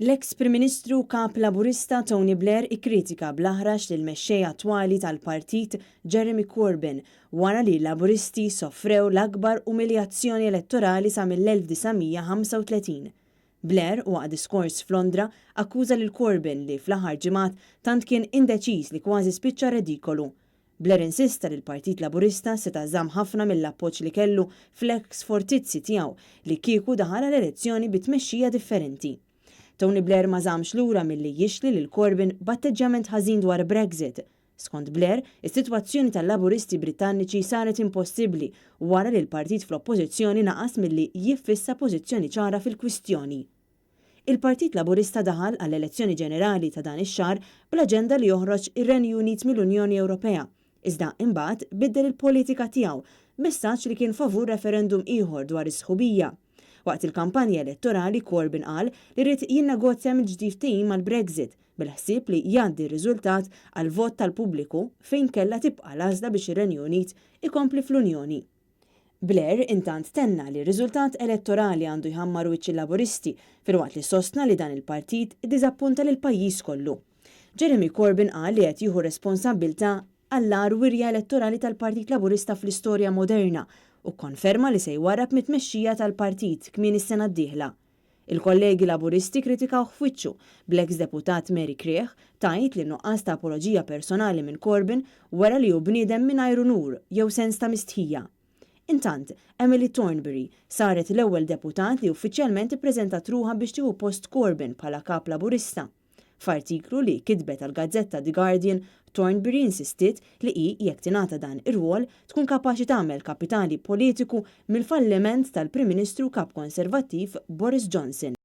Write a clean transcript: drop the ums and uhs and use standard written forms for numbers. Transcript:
L-eks Prim Ministru u Kap Laburista Tony Blair ikkritika bl-aħrax lill-mexxej attwali tal-partit Jeremy Corbyn wara li l-Laburisti sofrew l-akbar umiljazzjoni elettorali sa mill-1935. Blair, waqt diskors f'Londra, akkuża lil Corbyn li fl-aħħar ġimgħat tant kien indeċiż li kważi spiċċa redikolu. Blair insista li l-Partit Laburista seta' żamm ħafna mill-appoġġ li kellu fl-eks fortizzi tiegħu li kieku daħal għal elezzjoni bi tmexxija differenti. Tony Blair ma żammx lura milli jixli lil Corbyn b'atteġġjament ħażin dwar Brexit. Skont Blair, is-sitwazzjoni tal-Laburisti Britanniċi saret impossibbli wara li l-partit fl-Oppożizzjoni naqas milli jiffissa pożizzjoni ċara fil-kwistjoni. Il-Partit Laburista daħal għall-elezzjoni ġenerali ta' dan ix-xahar bl-aġenda li joħroġ ir-Renju Unit mill-Unjoni Ewropea, iżda imbagħad biddel il-politika tiegħu b'messaġġ li kien favur referendum ieħor dwar is-sħubija. Waqt il-kampanja elettorali Corbyn qal li ried jinnegozja mill-ġdid ftehim għall-Brexit bil-ħsieb li jgħaddi r-riżultat għal vot tal-pubbliku fejn kellha tibqa' l-għażla biex ir-Renju Unit ikompli fl-Unjoni. Blair intant tenna li r-riżultat elettorali għandu jħammar wiċċ il-Laburisti filwaqt li sostna li dan il-partit iddiżappunta lill-pajjiż kollu. Jeremy Corbyn qal li qed jieħu responsabbiltà għall-agħar wirja elettorali tal-Partit Laburista fl-istorja moderna u kkonferma li se jwarrab mit-tmexxija tal-partit kmieni s-sena d-dieħla. Il-kollegi Laburisti kkritikawh f'wiċċu, bl-eks deputat Mary Creagh tgħid li n-nuqqas ta' apoloġija personali minn Corbyn wera li hu bniedem mingħajr unur jew sens ta' mistħija. Intant, Emily Thornberry saret l-ewwel deputat li uffiċjalment ippreżentat ruħha biex tieħu post Corbyn bħala Kap Laburista. F'artiklu li kitbet għall-gazzetta The Guardian, Thornberry insistiet li hi, jekk tingħata dan ir-rwol, tkun kapaċi tagħmel kapitali politiku mill-falliment tal-Prim Ministru u Kap Konservattiv Boris Johnson.